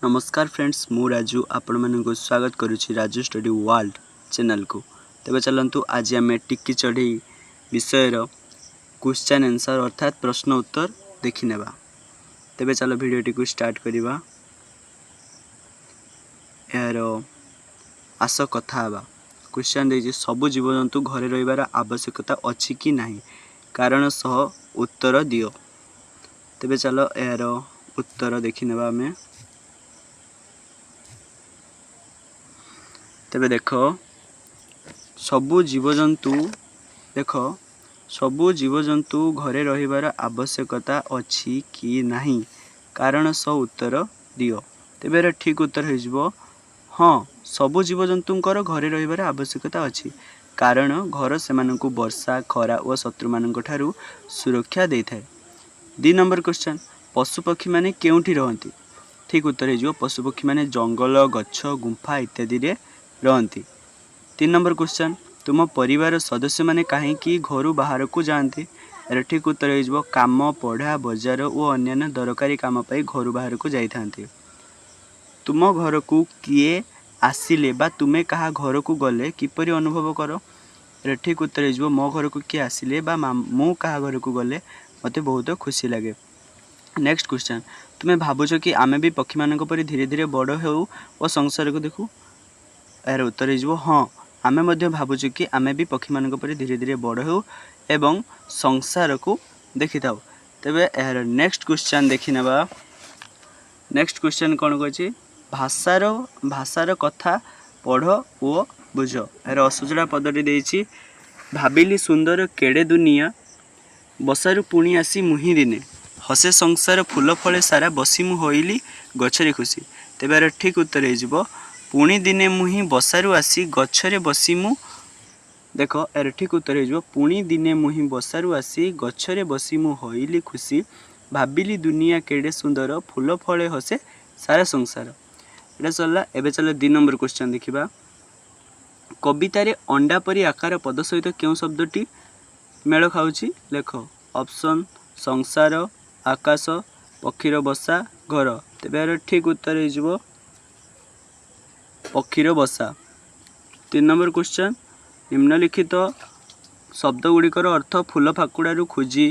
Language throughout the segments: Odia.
ନମସ୍କାର ଫ୍ରେଣ୍ଡସ୍, ମୁଁ ରାଜୁ ଆପଣମାନଙ୍କୁ ସ୍ୱାଗତ କରୁଛି ରାଜୁ ଷ୍ଟଡି ୱାର୍ଲଡ ଚ୍ୟାନେଲକୁ। ତେବେ ଚାଲନ୍ତୁ, ଆଜି ଆମେ ଟିକି ଚଢ଼େଇ ବିଷୟର କ୍ୱେଶ୍ଚନ୍ ଆନ୍ସର୍ ଅର୍ଥାତ୍ ପ୍ରଶ୍ନ ଉତ୍ତର ଦେଖିନେବା। ତେବେ ଚାଲ, ଭିଡ଼ିଓଟିକୁ ଷ୍ଟାର୍ଟ କରିବା। ଏହାର ଆସ କଥା ହେବା। କ୍ୱେଶ୍ଚନ୍ ଦେଇଛି, ସବୁ ଜୀବଜନ୍ତୁ ଘରେ ରହିବାର ଆବଶ୍ୟକତା ଅଛି କି ନାହିଁ? କାରଣ ସହ ଉତ୍ତର ଦିଅ। ତେବେ ଚାଲ, ଏହାର ଉତ୍ତର ଦେଖିନେବା ଆମେ। ତେବେ ଦେଖ, ସବୁ ଜୀବଜନ୍ତୁ, ଦେଖ, ସବୁ ଜୀବଜନ୍ତୁ ଘରେ ରହିବାର ଆବଶ୍ୟକତା ଅଛି କି ନାହିଁ? କାରଣ ସହ ଉତ୍ତର ଦିଅ। ତେବେ ଏହାର ଠିକ୍ ଉତ୍ତର ହେଇଯିବ ହଁ, ସବୁ ଜୀବଜନ୍ତୁଙ୍କର ଘରେ ରହିବାର ଆବଶ୍ୟକତା ଅଛି, କାରଣ ଘର ସେମାନଙ୍କୁ ବର୍ଷା, ଖରା ଓ ଶତ୍ରୁମାନଙ୍କ ଠାରୁ ସୁରକ୍ଷା ଦେଇଥାଏ। 2 ନମ୍ବର କ୍ୱେଶ୍ଚନ୍, ପଶୁପକ୍ଷୀମାନେ କେଉଁଠି ରହନ୍ତି? ଠିକ୍ ଉତ୍ତର ହେଇଯିବ ପଶୁପକ୍ଷୀମାନେ ଜଙ୍ଗଲ, ଗଛ, ଗୁମ୍ଫା ଇତ୍ୟାଦିରେ ରହନ୍ତି। 3 ନମ୍ବର କ୍ୱେଶ୍ଚନ୍, ତୁମ ପରିବାର ସଦସ୍ୟମାନେ କାହିଁକି ଘରୁ ବାହାରକୁ ଯାଆନ୍ତି? ଏହାର ଠିକ୍ ଉତ୍ତର ହେଇଯିବ କାମ, ପଢ଼ା, ବଜାର ଓ ଅନ୍ୟାନ୍ୟ ଦରକାରୀ କାମ ପାଇଁ ଘରୁ ବାହାରକୁ ଯାଇଥାନ୍ତି। ତୁମ ଘରକୁ କିଏ ଆସିଲେ ବା ତୁମେ କାହା ଘରକୁ ଗଲେ କିପରି ଅନୁଭବ କର? ଏହାର ଠିକ୍ ଉତ୍ତର ହେଇଯିବ ମୋ ଘରକୁ କିଏ ଆସିଲେ ବା ମୁଁ କାହା ଘରକୁ ଗଲେ ମୋତେ ବହୁତ ଖୁସି ଲାଗେ। ନେକ୍ସଟ କ୍ୱେଶ୍ଚନ୍, ତୁମେ ଭାବୁଛ କି ଆମେ ବି ପକ୍ଷୀମାନଙ୍କ ପରି ଧୀରେ ଧୀରେ ବଡ଼ ହେଉ ଓ ସଂସାରକୁ ଦେଖୁ? ଏହାର ଉତ୍ତର ହେଇଯିବ ହଁ, ଆମେ ମଧ୍ୟ ଭାବୁଛୁ କି ଆମେ ବି ପକ୍ଷୀମାନଙ୍କ ପରି ଧୀରେ ଧୀରେ ବଡ଼ ହେଉ ଏବଂ ସଂସାରକୁ ଦେଖିଥାଉ। ତେବେ ଏହାର ନେକ୍ସଟ କ୍ୱେଶ୍ଚନ୍ ଦେଖିନେବା। ନେକ୍ସଟ କ୍ୱେଶ୍ଚନ୍ କ'ଣ କହିଛି? ଭାଷାର କଥା ପଢ଼ ଓ ବୁଝ। ଏହାର ଅସଜଡ଼ା ପଦଟି ଦେଇଛି, ଭାବିଲି ସୁନ୍ଦର କେଡ଼େ ଦୁନିଆ, ବସାରୁ ପୁଣି ଆସି ମୁହିଁ ଦିନେ, ହସେ ସଂସାର ଫୁଲ ଫଳେ ସାରା, ବସି ମୁଁ ହୋଇଲି ଗଛରେ ଖୁସି। ତେବେ ଏହାର ଠିକ୍ ଉତ୍ତର ହେଇଯିବ ପୁଣି ଦିନେ ମୁହିଁ ବସାରୁ ଆସି ଗଛରେ ବସି ମୁଁ, ଦେଖ, ଏହାର ଠିକ୍ ଉତ୍ତର ହେଇଯିବ ପୁଣି ଦିନେ ମୁହିଁ ବସାରୁ ଆସି ଗଛରେ ବସି ମୁଁ ହୋଇଲି ଖୁସି, ଭାବିଲି ଦୁନିଆ କେଡ଼େ ସୁନ୍ଦର, ଫୁଲ ଫଳେ ହସେ ସାରା ସଂସାର। ଏଇଟା ସରିଲା। ଏବେ ଚାଲ 2 ନମ୍ବର କ୍ୱେଶ୍ଚନ୍ ଦେଖିବା। କବିତାରେ ଅଣ୍ଡା ପରି ଆକାର ପଦ ସହିତ କେଉଁ ଶବ୍ଦଟି ମେଳ ଖାଉଛି ଲେଖ। ଅପସନ୍ ସଂସାର, ଆକାଶ, ପକ୍ଷୀର ବସା, ଘର। ତେବେ ଏହାର ଠିକ୍ ଉତ୍ତର ହେଇଯିବ ପକ୍ଷୀର ବସା। 3 ନମ୍ବର କ୍ୱେଶ୍ଚନ୍, ନିମ୍ନଲିଖିତ ଶବ୍ଦ ଗୁଡ଼ିକର ଅର୍ଥ ଫୁଲ ପାଖୁଡ଼ାରୁ ଖୋଜି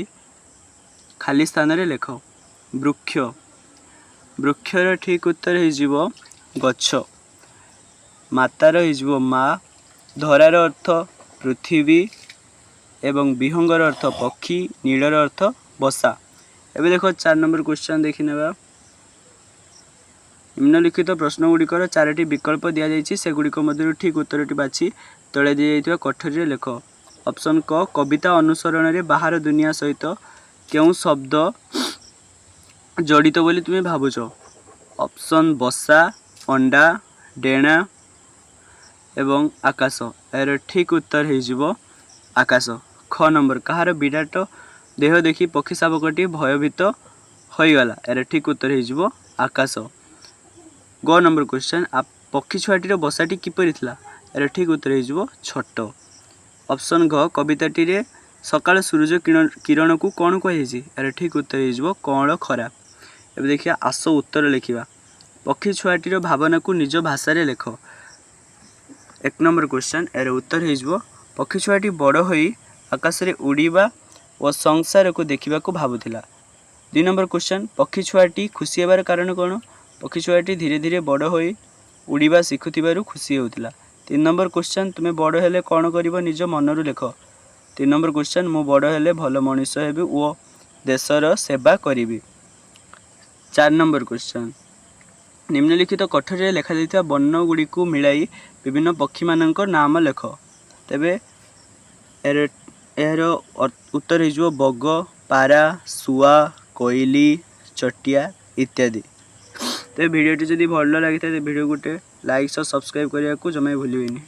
ଖାଲି ସ୍ଥାନରେ ଲେଖ। ବୃକ୍ଷ, ବୃକ୍ଷର ଠିକ୍ ଉତ୍ତର ହେଇଯିବ ଗଛ। ମାତାର ହେଇଯିବ ମା। ଧରାର ଅର୍ଥ ପୃଥିବୀ ଏବଂ ବିହଙ୍ଗର ଅର୍ଥ ପକ୍ଷୀ, ନୀଡ଼ର ଅର୍ଥ ବସା। ଏବେ ଦେଖ, 4 ନମ୍ବର କ୍ୱେଶ୍ଚନ୍ ଦେଖିନେବା। ନିମ୍ନଲିଖିତ ପ୍ରଶ୍ନ ଗୁଡ଼ିକର ଚାରୋଟି ବିକଳ୍ପ ଦିଆଯାଇଛି। ସେଗୁଡ଼ିକ ମଧ୍ୟରୁ ଠିକ୍ ଉତ୍ତରଟି ବାଛି ତଳେ ଦିଆଯାଇଥିବା କୋଠରୀରେ ଲେଖ। ଅପସନ୍ କ, କବିତା ଅନୁସରଣରେ ବାହାର ଦୁନିଆ ସହିତ କେଉଁ ଶବ୍ଦ ଜଡ଼ିତ ବୋଲି ତୁମେ ଭାବୁଛ? ଅପସନ୍ ବସା, ଅଣ୍ଡା, ଡେଣା ଏବଂ ଆକାଶ। ଏହାର ଠିକ୍ ଉତ୍ତର ହେଇଯିବ ଆକାଶ। ଖ ନମ୍ବର, କାହାର ବିରାଟ ଦେହ ଦେଖି ପକ୍ଷୀ ଶାବକଟି ଭୟଭୀତ ହୋଇଗଲା? ଏହାର ଠିକ୍ ଉତ୍ତର ହେଇଯିବ ଆକାଶ। ଗ ନମ୍ବର କ୍ୱେଶ୍ଚନ୍, ପକ୍ଷୀ ଛୁଆଟିର ବସାଟି କିପରି ଥିଲା? ଏହାର ଠିକ୍ ଉତ୍ତର ହେଇଯିବ ଛୋଟ। ଅପସନ୍ ଘ, କବିତାଟିରେ ସକାଳ ସୂର୍ଯ୍ୟ କିରଣକୁ କ'ଣ କୁହାଯାଇଛି? ଏହାର ଠିକ୍ ଉତ୍ତର ହେଇଯିବ କଅଁଳ ଖରା। ଏବେ ଦେଖିବା, ଆସ ଉତ୍ତର ଲେଖିବା। ପକ୍ଷୀ ଛୁଆଟିର ଭାବନାକୁ ନିଜ ଭାଷାରେ ଲେଖ। 1 ନମ୍ବର କ୍ୱେଶ୍ଚନ୍, ଏହାର ଉତ୍ତର ହେଇଯିବ ପକ୍ଷୀ ଛୁଆଟି ବଡ଼ ହୋଇ ଆକାଶରେ ଉଡ଼ିବା ଓ ସଂସାରକୁ ଦେଖିବାକୁ ଭାବୁଥିଲା। 2 ନମ୍ବର କ୍ୱେଶ୍ଚନ୍, ପକ୍ଷୀ ଛୁଆଟି ଖୁସି ହେବାର କାରଣ କ'ଣ? ପକ୍ଷୀ ଛୁଆଟି ଧୀରେ ଧୀରେ ବଡ଼ ହୋଇ ଉଡ଼ିବା ଶିଖୁଥିବାରୁ ଖୁସି ହେଉଥିଲା। 3 ନମ୍ବର କ୍ୱେଶ୍ଚନ୍, ତୁମେ ବଡ଼ ହେଲେ କ'ଣ କରିବ? ନିଜ ମନରୁ ଲେଖ। 3 ନମ୍ବର କ୍ୱେଶ୍ଚନ୍, ମୁଁ ବଡ଼ ହେଲେ ଭଲ ମଣିଷ ହେବି ଓ ଦେଶର ସେବା କରିବି। 4 ନମ୍ବର କ୍ୱେଶ୍ଚନ୍, ନିମ୍ନଲିଖିତ କୋଠରୀରେ ଲେଖାଯାଇଥିବା ବର୍ଣ୍ଣଗୁଡ଼ିକୁ ମିଳାଇ ବିଭିନ୍ନ ପକ୍ଷୀମାନଙ୍କ ନାମ ଲେଖ। ତେବେ ଏହାର ଉତ୍ତର ହେଇଯିବ ବଗ, ପାରା, ଶୁଆ, କୋଇଲି, ଚଟିଆ ଇତ୍ୟାଦି। ତେବେ ଭିଡ଼ିଓଟି ଯଦି ଭଲ ଲାଗିଥାଏ, ତେବେ ଭିଡ଼ିଓ ଗୋଟେ ଲାଇକ୍ ସହ ସବସ୍କ୍ରାଇବ୍ କରିବାକୁ ଜମା ବି ଭୁଲିବେନି।